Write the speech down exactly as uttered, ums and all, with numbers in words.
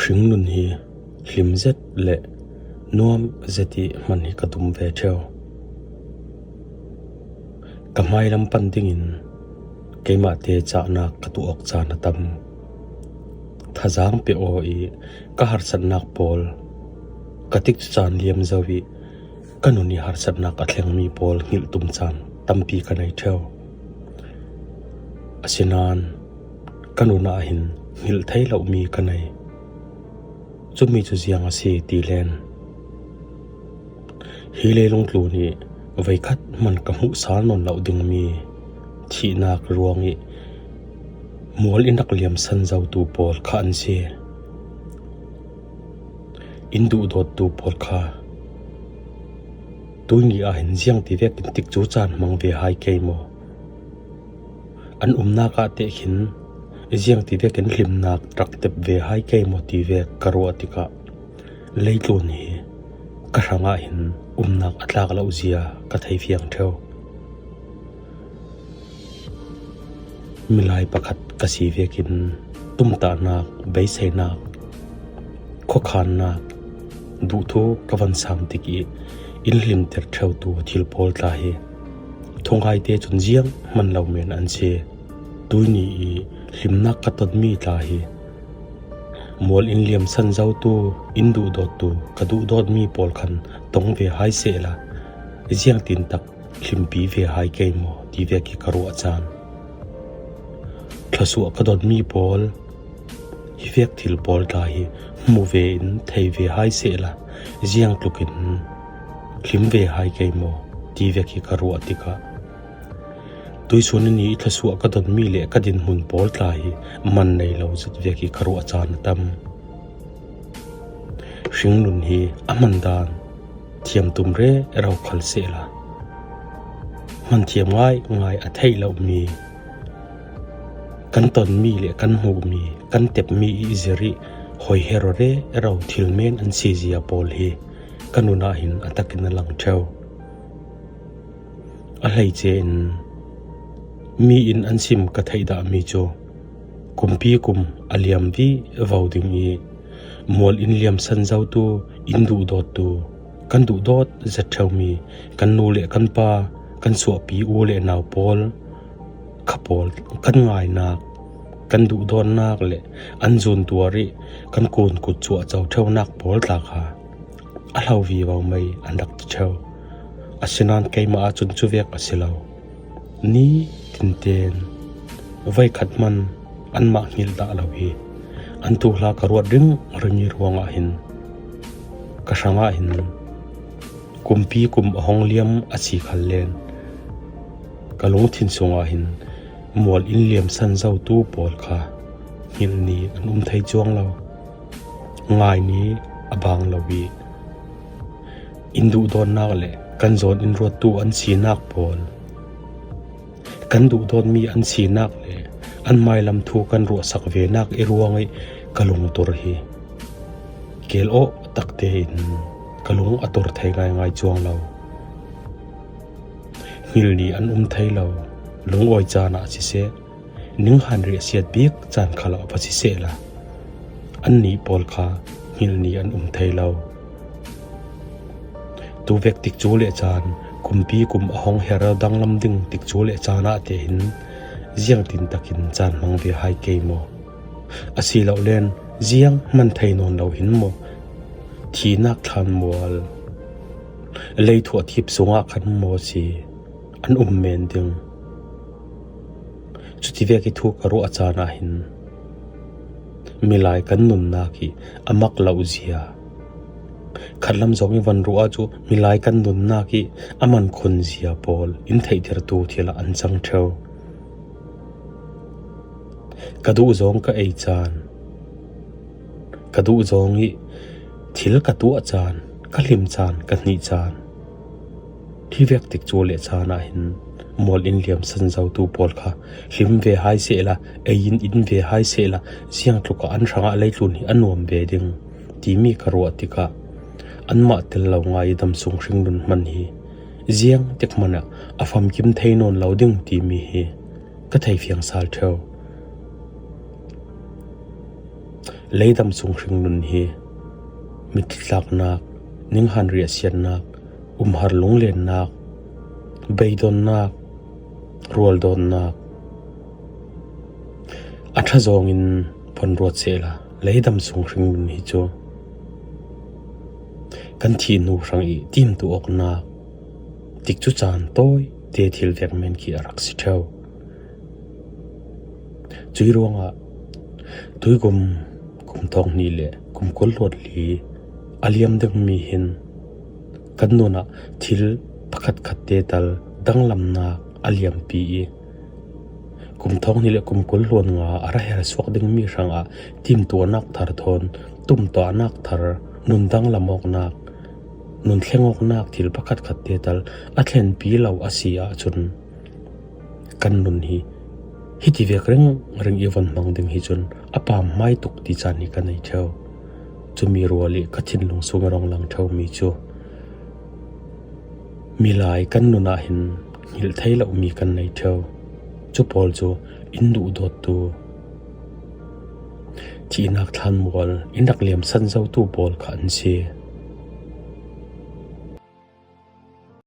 Hringnun hi hlim zet le nuam zet i hman hi ka dum ve ṭheu. Ka hmailam pan dingin keimahte chahnak ka tuah awk caan a tam. Thazang pe aw i ka harsatnak pawl ka tikcu caan liam zo i ka nun i harsatnak a thlengmi pawl hngilh tum caan tampi ka nei ṭheu. Asinain ka nun ah hin hngilh thei lomi ka nei. Cumi cu ziang a si ti len, hi leilung tlun i voikhat hman ka hmuhsal nawn loh dingmi thihnak ruang i mual in rak liamsan zotu pawl kha an si. In duhdawttu pawl kha tuini ah hin ziangti vekin tikcu caan hmang ve hai kei maw? An umnak ah teh khin ziangti vekin hlimnak rak tep ve hai kei maw ti vek ka ruah tikah leitlun hi ka hrangah hin umnak a tlak loh zia ka thei fiang ṭheu. Milai pakhat ka si vekin tumtahnak, beiseinak, khuakhannak, duhthu ka van sam tik i in hlimter ṭheutu thil pawl tla hi thungaite cun ziang hman lo men an si. Tuini i hlimnak ka tonmi tla hi mual in liamsan zotu, in duhdawttu ka duhdawtmi pawl khan tong ve hai sehla, ziangtin tak hlimpi ve hai kei maw ti vek hi ka ruah caan. Thluasuah ka donmi pawl hi vek thil pawl tla hi hmu ve in thei ve hai sehla, ziangtlukin hlim ve hai kei maw ti vek hi ka ruah tikah tuisun ni i thluasuah ka donmi le ka dinhmun pawl tla hi man nei lo zet vek hi ka ruah caan a tam. Hringnun hi a hman dan thiam tum rero khal sehla, hman thiam ngaingai a theih lomi, kan tonmi le kan hmuhmi, kan tepmi i zir i hoi hero rero thil men an si zia pawl hi ka nun ah hin a takin a lang ṭheu. A hleice in mi in an sim ka theih dahmi cu kumpi kum a liam vivo ding i mual in liamsan zotu, in duhdawttu, kan duhdawt zet ṭheumi kan nu le kan pa, kan suahpi u le nau pawl kha pawl kan ngainak, kan duhdawtnak le an zun tuar i kan kun kut cuahco ṭheunak pawl tla kha a hlo vivo mai an rak ti ṭheu. Asinain keimah ahcun cu vek a si lo. Ni tinten voikhat hman anmah hngilh dah lo hi an thuhla ka ruat ringring i ruangah hin ka hrangah hin kumpi kum a hong liam a si khal len ka lungthin sungah hin mual in liamsan zotu pawl kha hngilh ni an um thei cuang lo. Ngai ni a bang lo i in duhdawtnak le kan zawn in ruattu an sinak pawl, kan duhdawtmi an sinak le an hmailam thu kan ruahsak venak i ruang i ka lungtur hi kel awh takte in ka lung a tur thei ngaingai cuang lo. Hngilh ni an um thei lo, lungawi caan ah siseh, ninghan riahsiat bik caan khal ah va sisehla, annih pawl kha hngilh ni an um thei lo. Tuvek tikcu le caan, kumpi kum a hong herh danglam ding tikcu le caan ah te hin ziangtin takin caan hmang ve hai kei maw? Asilolen ziang hman thei nawn lo hin maw? Thihnak thlanmual, leithuah thip sungah khan maw si an um men ding? Cuti vek i thu ka ruah caan ah hin milai kan nunnak i a mak lo zia, khatlam zong i van ruah cu milai kan nunnak i a man khun zia pawl in theihtertu thil ah an cang ṭheu. Ka duh zong ka ei caan, ka duh zong i thil ka tuah caan, ka hlim caan, ka hnih caan, hi vek tikcu le caan ah hin mual in liamsan zotu pawl kha hlim ve hai sehla, ei in in ve hai sehla, ziangtluk ah an hrangah leitlun hi a nuam ve ding timi ka ruah tikah anmah tel lo ngai i damsung hringnun hman hi ziang tik hmanah a famkim thei nawn lo ding timi hi ka thei fiang sal ṭheu. Leidam sung hringnun hi mitthlitlaknak, ninghan riahsiatnak, umhar lunglennak, beidonnak, rualdawnnak a ṭha zawngin pon ruat sehla, leidam sung hringnun hi cu kan thih hnu hrang i timtuh awknak tikcu caan tawite thil vek men khi a rak si ṭheu. Cui ruangah tuigum kum thawng hnih le kum kul hluat li a liam dingmi hin kan nunah thil pakhatkhatte tal danglamnak a liampi i, kum thawng hnih le kum kul hluan nga a ra her suak dingmi hrangah timtuahnak thar thawn tumtuahnak thar, nun danglam awknak, nun thleng awknak thil pakhatkhatte tal a thlenpi lo a si ahcun kan nun hi hiti vek ringring i von hmang ding hi cun a pam hmai tuk ti caan hi ka nei ṭheu. Cumi rual i ka thinlung sung i rong lang ṭheumi cu milai kan nun ah hin hngilh thei lomi kan nei ṭheu. Cu pawl cu in duhdawttu, thihnak thlanmual in rak liamsan zotu pawl kha an si.